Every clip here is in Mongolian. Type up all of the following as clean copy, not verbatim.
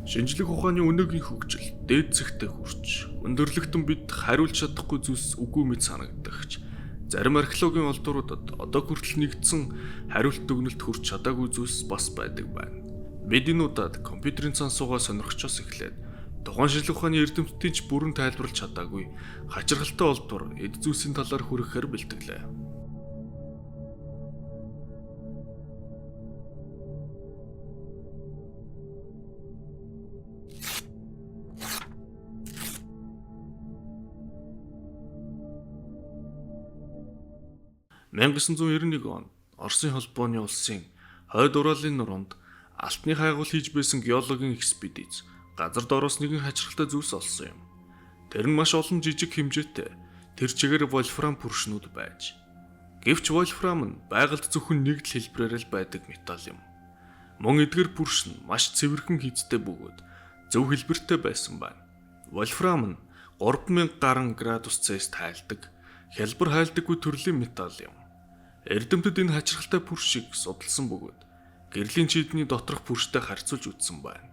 Шинжлэх ухааны өнөөгийн хөгжил дээд зэгтээ хүрч өндөрлөгтөн бид хариулж чадахгүй зүйлс үгүй мэт санагдагч зарим археологийн олдвруудад одоо хүртэл нэгдсэн хариулт дүгнэлт хүрч чадаагүй зүйлс бас байдаг байна. Бид энэ удаад компьютерийн цан суугаа сонирхчоос эхлээд тухайн шинжлэх ухааны эрдэмтдийн ч бүрэн тайлбарлаж чадаагүй хачирхалтай олдвор эд зүйлсийн талаар хүрэхээр бэлтгэлээ. 1991 онд Оросын холбооны улсын хойд Уралын нуруунд алтны хайгуул хийж байсан геологийн экспедиц газар доороос нэгэн хачирхалтай зүйлс олсон юм. Тэр нь маш олон жижиг хэмжээтэй тэр чигээр вольфрам пүршнүүд байж. Гэвч вольфрам нь байгальд зөвхөн нэг л хэлбэрээр л байдаг металл юм. Мөн эдгэр пүрш нь маш цэвэрхэн хийцтэй бөгөөд зөв хэлбэртэй байсан байна. Вольфрам нь 3000 гаруй градус Цельс тайлдаг, хялбар хайлдаггүй төрлийн металл юм. Эрдэмтэд энэ хачирхалтай пүршийг судалсан бөгөөд гэрлийн чийдний доторх пүрштэй харьцуулж үзсэн байна.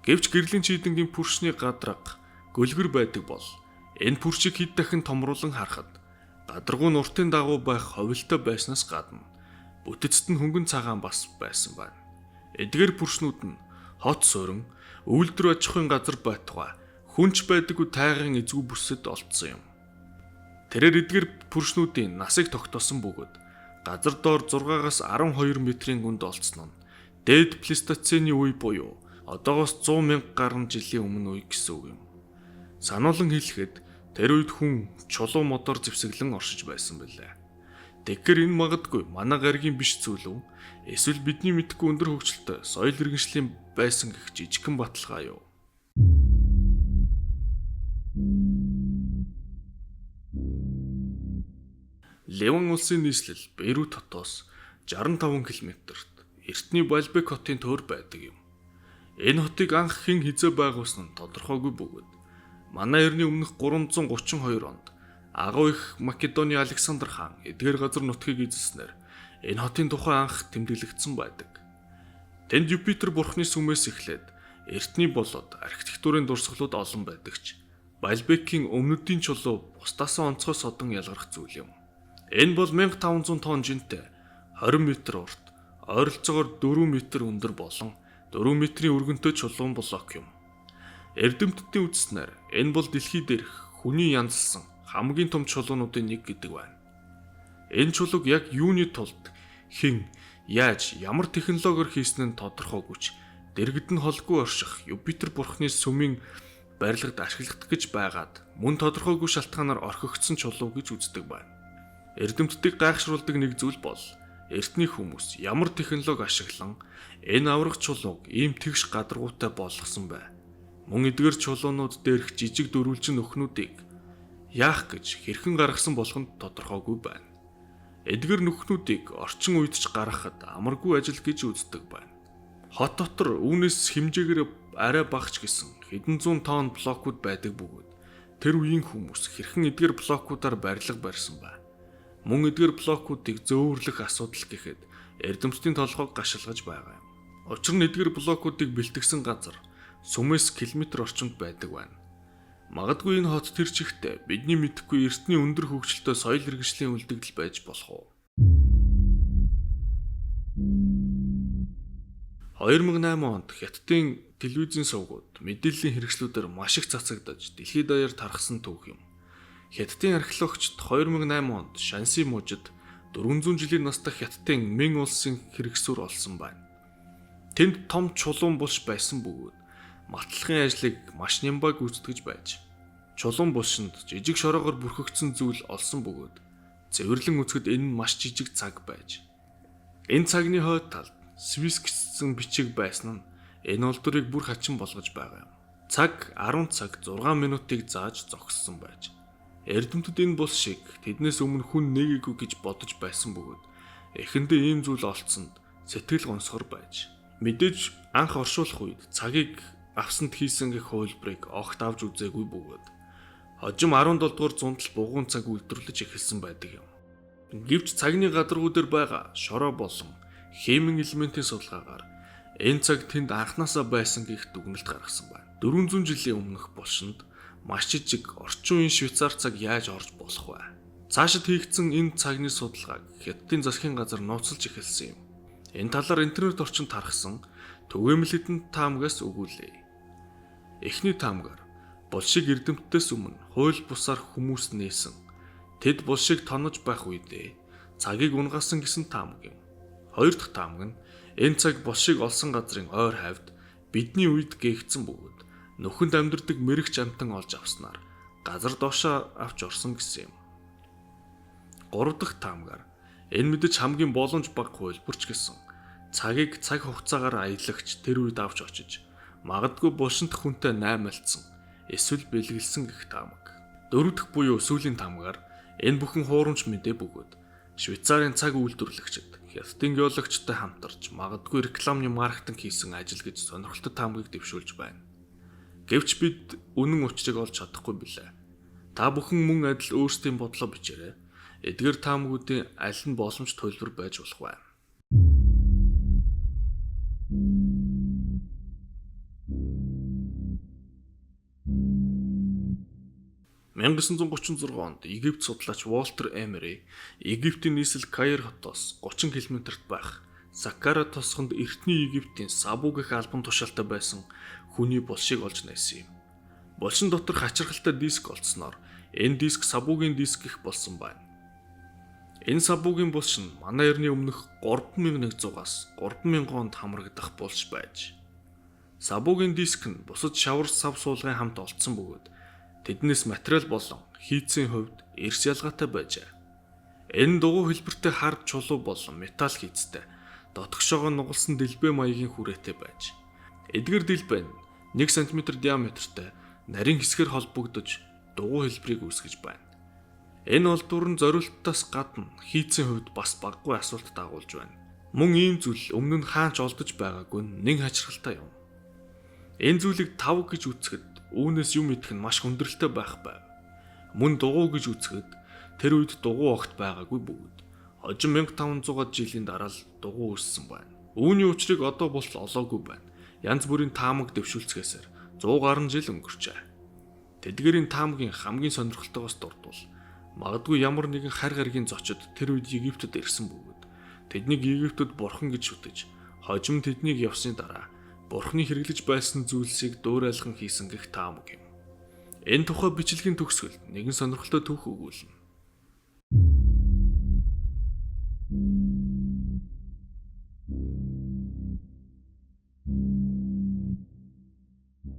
Гэвч гэрлийн чийдэнгийн пүршний гадраг гөлгөр байдаг бол энэ пүршийг хэд дахин томруулан харахад гадаргуу нуртын дагуу байх ховилтой байснаас гадна бүтэцэд нь хөнгөн цагаан бас байсан байна. Эдгээр пүршнүүд нь хот суурин үйлдвэр аж ахуйн газар байтугай хүнч байдаггүй тайгын эзгүй бүсэд олдсон юм. Тэрээр эдгээр пүршнүүдийн насыг тогтоосон бөгөөд газар доор 6-аас 12 метрийн гүнд олдсон нь дээд плейстоцений үе буюу одоогоос 100 мянга гаруй жилийн өмнө үе гэсэн үг юм. Сануулan хэлэхэд тэр үед хүн чулуу модоор зэвсэглэн оршиж байсан билээ. Тэгэхээр энэ магадгүй манай гаригийн биш зүйл үү? Эсвэл бидний мэдэхгүй өндөр хөгжилтэй соёл иргэншлийн байсан гэх жижигхэн баталгаа юу? Ливан улсын нийслэл Бейрут хотоос 65 км-т эртний Бальбек хотын төөр байдаг юм. Энэ хотыг анх хэн хэзээ байгуулсан нь тодорхойгүй бөгөөд манай эртний өмнөх 332 онд агуу их Македоны Александр хаан эдгээр газар нутгийг эзэлснээр энэ хотын тухай анх тэмдэглэгдсэн байдаг. Тэнд Юпитер бурхны сүмээс эхлээд эртний болоод архитектурын дурсгалууд олон байдаг ч Бальбекийн өмнөдийн чулуу бусдаасаа онцгой содон ялгарх зүйл юм. Энэ бол 1500 тонн жинтэй 20 метр урт, ойролцоогоор 4 метр өндөр болон 4 метрийн өргөнтэй чулуун блок юм. Эрдэмтдийн үзснээр энэ бол дэлхий дээрх хүний янзлсан хамгийн том чулуунуудын нэг гэдэг байна. Энэ чулууг яг юуны тулд хэн яаж ямар технологиор хийсэн нь тодорхойгүй ч дэргэд нь холгүй орших Юпитер бурхны сүмийн барилгад ашиглагдах гэж байгаад мөн тодорхойгүй шалтгаанаар орхигдсон чулуу гэж үздэг байна. Эрдэмтдийг гайхшруулдаг нэг зүйл бол эртний хүмүүс ямар технологи ашиглан энэ аврах чулууг ийм тэгш гадаргуутай болгосон бай. Мөн эдгээр чулуунууд дээрх жижиг дөрвөлжин нөхнүүдийг яах гэж хэрхэн гаргасан болох нь тодорхойгүй байна. Эдгээр нөхнүүдийг орчин үед ч гаргахад амаргүй ажил гэж үздэг байна. Хот дотор үүнээс хэмжээгээр арай багч гэсэн хэдэн зуун тонн блокууд байдаг бөгөөд тэр үеийн хүмүүс хэрхэн эдгээр блокуудаар барилга барьсан бай. Мөн эдгээр блокуудыг зөөвөрлөх асуудал гэхэд эрдэмтдийн толгойг гашилгаж байгаа юм. Учир нь эдгээр блокуудыг бэлтгэсэн газар сүмээс километр орчимд байдаг байна. Магадгүй энэ хот тэр чигтээ бидний мэдэхгүй эртний өндөр хөгжилтэй соёл иргэншлийн үлдэгдэл байж болох уу? 2008 онд Хятадын телевизийн сувгууд мэдээллийн хэрэгслүүдээр маш их цацагдаж дэлхийд даяар тархсан түүх юм. Хятадын археологчид 2008 онд Шанси мужид 400 жилийн настай Хятадын Мин улсын хэрэгсүр олсон байна. Тэнд том чулуун булш байсан бөгөөд матлахын ажлыг маш нямбай гүйцэтгэж байж. Чулуун булшинд жижиг шороогоор бүрхэгдсэн зүйл олсон бөгөөд цэвэрлэн үзэхэд энэ нь маш жижиг цаг байж. Энэ цагны хойд талд Свис гэсэн бичиг байсан нь энэ олдврыг бүр хачин болгож байгаа юм. Цаг 10 цаг 6 минутыг зааж зогссон байж. Эрдэмтэд энэ булшийг тэднээс өмнө хүн нээгээгүй гэж бодож байсан бөгөөд эхэндээ ийм зүйл олдсонд сэтгэл гонсгор байж. Мэдээж анх оршуулах үед цагийг авсанд хийсэн гэх хувилбарыг огт авч үзээгүй бөгөөд хожим 17 дугаар зуунд л бугуун цаг үйлдвэрлэж эхэлсэн байдаг юм. Гэвч цагны гадаргуу дээр байгаа шороо болон химийн элементийн судалгаагаар Энэ цаг тэнд анханасаа байсан гэх дүгнэлт гаргасан байна. 400 жилийн өмнөх булшинд маш жижиг орчин үеийн Швейцар цаг яаж орж болох вэ? Цаашид хийгдсэн энэ цагны судалгааг Хятадын засгийн газар нууцлж эхэлсэн юм. Энэ талаар интернет орчинд тархсан түгээмэл хэдэн таамгаас өгүүлье. Эхний таамгаар булшиг эрдэмтдээс өмнө хууль бусаар хүмүүс нээсэн. Тэд булшиг тонож байх үедээ цагийг унгаасан гэсэн таамаг юм. Хоёр дахь таамаг нь энэ цаг булшиг олсон газрын ойр хавьд бидний үед гээгдсэн бөгөөд нөхөнд амьдардаг мэрэгч амтан олж авснаар газар доошоо авч орсон гэсэн юм. Гурав дахь таамгаар энэ мэдэж хамгийн боломж бага хувилбарч гэсэн цагийг цаг хугацаагаар аялагч тэр үед авч очиж магадгүй булшинт хүнтэй наймаалцсан эсвэл бэлгэлсэн гэх таамаг. Дөрөв дэх буюу сүүлийн таамгаар энэ бүхэн хуурамч мэдээ бөгөөд Швейцарын цаг үйлдвэрлэгчид Хятадын геологчтой хамтарч магадгүй рекламны маркетинг хийсэн ажил гэж сонирхолтой таамгийг дэвшүүлж байна. Гэвч бид үнэн учрыг олж чадахгүй билээ. Та бүхэн мөн адил өөрсдийн бодлоо бичээрэй. Эдгээр таамгуудын аль нь боломж төлбөр байж болох вэ? «1936 онд Египт судлаач Уолтер Эмери Египтийн нийслэл Каир хотоос 30 км-т байх Саккара тосгонд эртний Египтийн Сабу гэх албан тушаалтай байсан хүний булшийг олж нээсэн юм. Булшин дотор хачирхалтай диск олдсноор энэ диск Сабугийн диск гэх болсон байна. Энэ Сабугийн булш нь манай эртний өмнөх 3100-аас 3000 онд хамрагдах булш байж. Сабугийн диск нь бусад шавар сав суулгын хамт олдсон бөгөөд тэднээс материал болон хийцийн хувьд эрс ялгаатай байжээ. Энэ дугуй хэлбэртэй хар чулуу болон металл хийцтэй дотгошоогоо нугалсан дэлбэ маягийн хүрээтэй байж. Эдгээр дэлбэ нь 1 см диаметртэй нарийн хэсгээр холбогдож дугуй хэлбэрийг үүсгэж байна. Энэ олдвор нь зориултаас гадна хийцийн хувьд бас багагүй асуулт дагуулж байна. Мөн ийм зүйл өмнө нь хаанч олдож байгаагүй нь нэг хачирхалтай юм. Энэ зүйлийг тав гэж үзэхэд үүнээс юм идэх нь маш хүндрэлтэй байх байв. Мөн дугуй гэж үзэхэд тэр үед дугуй огт байгаагүй бөгөөд хожим 1500-аад жилийн дараа л дугуй үүссэн байна. Үүний учрыг одоо болтол олоогүй байна. Янз бүрийн таамаг дэвшүүлцгээсээр 100 гаруй жил өнгөрчээ. Тэдгээрийн таамгийн хамгийн сонирхолтойгоос дурдвал магадгүй ямар нэгэн харь гаригийн зочид тэр үед Египтэд ирсэн бөгөөд тэднийг Египтэд бурхан гэж шүтэж хожим тэднийг явсны дараа бурхны хэрэглэж байсан зүйлсийг дуурайлхан хийсэн гэх таамаг юм. Энэ тухай бичлэгийн төгсгөлд нэгэн сонирхолтой түүх өгүүлнэ.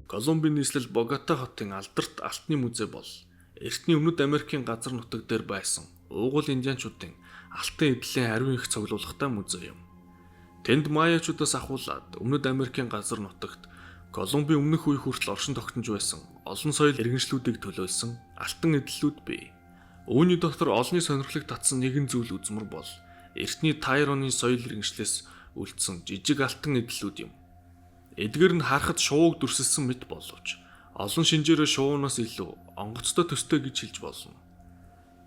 Колумбийн нийслэл Богота хотын алдарт алтны музей бол эртний Өмнөд Америкийн газар нутаг дээр байсан уугуул индианчуудын алтан эдлийн ариун их цуглуулгатай музей юм. Тэнд майячуудаас ахуулаад Өмнөд Америкийн газар нутагт Колумбийн өмнөх үе хүртэл оршин тогтнож байсан олон соёл иргэншлүүдийг төлөөлсөн алтан эдлэлүүд бий. Үүний дотор олонний сонирхлыг татсан нэгэн зүйл үзмэр бол эртний Тайроны соёл иргэншлээс үлдсэн жижиг алтан эдлэлүүд юм. Эдгээр нь харахад шувууг дүрсэлсэн мэт боловч олон шинжээрээ шувуунаас илүү онгоцтой төстэй гэж хэлж болно.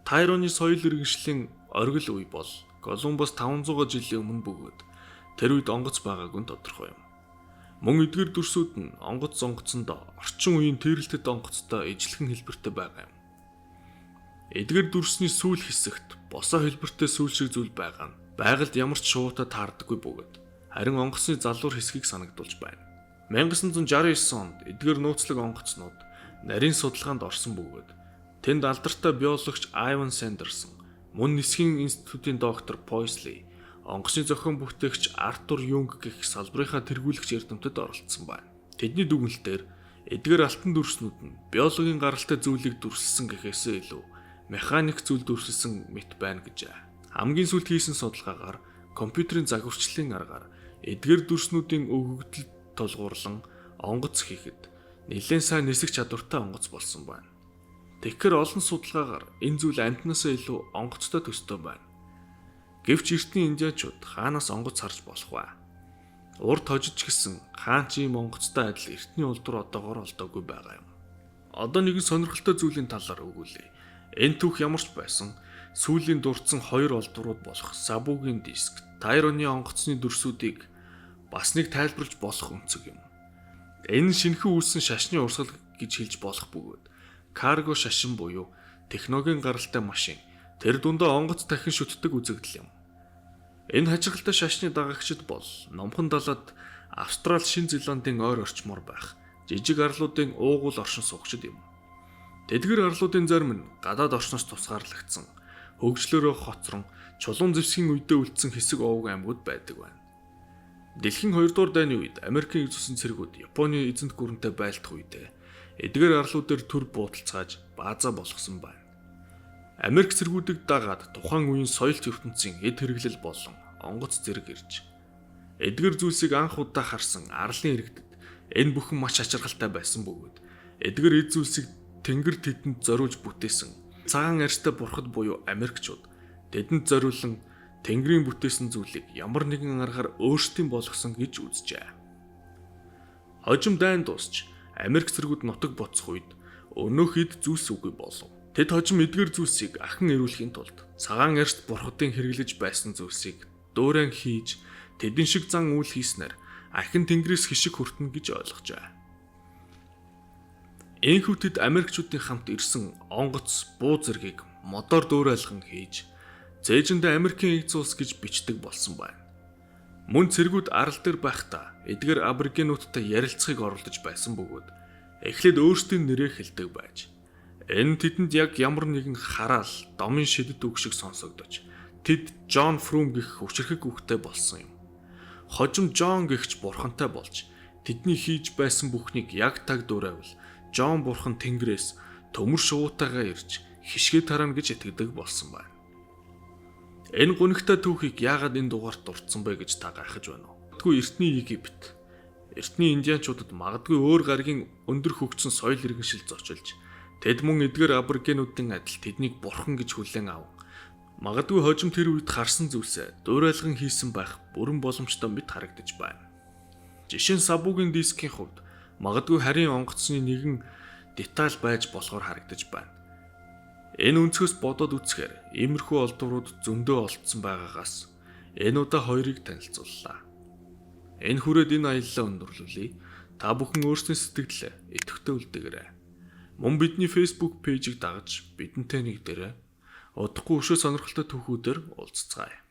Тайроны соёл иргэншлийн оргил үе бол Колумбос 500 жилийн өмнө бөгөөд тэр үед онгоц байгаагүй нь тодорхой юм. Мөн эдгээр дүрсүүд нь онгоц онгоцонд орчин үеийн тэрэлтэд онгоцтой ижилхэн хэлбэртэй байгаа юм. Эдгээр дүрсний сүүл хэсэгт босоо хэлбэртэй сүүл шиг зүйл байгаа нь байгальд ямар ч шувуутай таардаггүй бөгөөд харин онгоцны залуур хэсгийг санагдуулж байна. 1969 онд эдгээр нууцлаг онгоцнууд нарийн судалгаанд орсон бөгөөд тэнд алдартай биологч Айван Сандерсон, мөн нисхийн институтын доктор Пойсли, онгоцны зохион бүтээгч Артур Юнг гэх салбарынхаа тэргүүлэгч эрдэмтэд оролцсон байна. Тэдний дүгнэлтээр эдгээр алтан дүрснүүд нь биологийн гаралтай зүйлийг дүрсэлсэн гэхээсээ илүү механик зүйл дүрсэлсэн мэт байна гэжээ. Хамгийн сүүлд хийсэн судалгаагаар компьютерийн загварчлалын аргаар эдгээр дүрснүүдийн өгөгдөл тулгуурлан онгоц хийхэд нэлээд сайн нисэх чадвартай онгоц болсон байна. Тэгэхээр олон судалгаагаар энэ зүйл амьтнаасаа илүү онгоцтой төстэй байна. Гэвч эртний индианчууд хаанаас онгоц харж болох вэ? Урд хожиж гисэн хаан ч ийм онгоцтой адил эртний улдвар одоогоор олдоогүй байгаа юм. Одоо нэгэн сонирхолтой зүйлийн талаар өгүүлье. Энэ түүх ямар ч байсан сүүлийн дурдсан хоёр олдврууд болох Сабугийн диск, Тайроны онгоцны дүрсүүдийг Бас нэг тайлбарлаж болох өнцөг юм. Энэ шинэхэн үүссэн шашны урсгал гэж хэлж болох бөгөөд карго шашин буюу технологийн гаралтай машин тэр дундаа онгоц дахин шүтдэг үзэгдэл юм. Энэ хачирхалтай шашны дагагчид бол номхон далайд Австрал, Шинэ Зеландын ойр орчмоор байх жижиг арлуудын уугуул оршин суугчид юм. Тэдгэр арлуудын зарим нь гадаад орчноос тусгаарлагдсан, хөгжлөөрөө хоцрон чулуун зэвсгийн үедээ үлдсэн хэсэг овог аймагуд байдаг байна. Дэлхийн 2 дугаар дайны үед Америкийн нэгдсэн цэргүүд Японы эзэнт гүрэнтэй байлдах үедээ эдгээр арлууд дээр төр буудалцгааж баазаа болгосон байна. Америк цэргүүдийг дагаад тухайн үеийн соёлт ертөнцийн эд хэрэглэл болон онгоц зэрэг ирж эдгээр зүйлсийг анх удаа харсан арлын иргэдэд энэ бүхэн маш ачиргалтай байсан бөгөөд эдгээр эд зүйлсийг тэнгэр тэдэнд зориулж бүтээсэн цагаан арьстай бурхад буюу Америкчууд тэдэнд зориулан тэнгэрийн бүтээсэн зүйлийг ямар нэгэн аргаар өөрсдийн болгосон гэж үзжээ. Хожим дайн дуусч Америк цэргүүд нутаг буцах үед өнөөх эд зүйлс үгүй болов. Тэд хожим эдгээр зүйлсийг ахин эрүүлэхийн тулд цагаан арьст бурхадын хэрэглэж байсан зүйлсийг дуурайн хийж тэдэн шиг зан үйл хийснээр ахин тэнгэрээс хишиг хүртэнэ гэж ойлгожээ. Энэхүү тэд Америкчуудын хамт ирсэн онгоц буу зэргийг модоор дуурайлган хийж цээжиндээ Америкийн нэгдсэн улс гэж бичдэг болсон байна. Мөн цэргүүд арал дээр байхдаа эдгээр аборигенуудтай ярилцахыг оролдож байсан бөгөөд эхлээд өөрсдийн нэрээр хэлдэг байж энэ тэдэнд яг ямар нэгэн хараал домын шидэт үг шиг сонсогдож тэд Джон Фрум гэх хүчирхэг үгтэй болсон юм. Хожим Джон гэгч бурхантай болж тэдний хийж байсан бүхнийг яг таг дуурайвал Джон бурхан тэнгэрээс төмөр шувуутайгаа ирж хишгээ тараана гэж итгэдэг болсон байна. Энэ гунигтай түүхийг яагаад энэ дугаарт дурдсан бэ гэж та гайхаж байна уу? Магадгүй эртний Египет, эртний индианчуудад магадгүй өөр гаригийн өндөр хөгжсөн соёл иргэншил зочилж тэд мөн эдгээр аборигенуудын адил тэднийг бурхан гэж хүлээн ав. Магадгүй хожим тэр үед харсан зүйлсээ дуурайлган хийсэн байх бүрэн боломжтой мэт харагдаж байна. Жишээ нь Сабугийн дискийн хувьд магадгүй харийн онгоцны нэгэн деталь байж болохоор харагдаж байна. Энэ өнцгөөс бодоод үзэхээр иймэрхүү олдврууд зөндөө олдсон байгаагаас энэ удаа хоёрыг танилцууллаа. Энэ хүрээд энэ аяллаа өндөрлүүлье. Та бүхэн өөрсдийн сэтгэлдээ идэвхтэй үлдээгээрэй. Мөн бидний Facebook пэйжийг дагаж бидэнтэй нэгдээрэй. Удахгүй өшөө сонирхолтой түүхүүдээр уулзцгаая.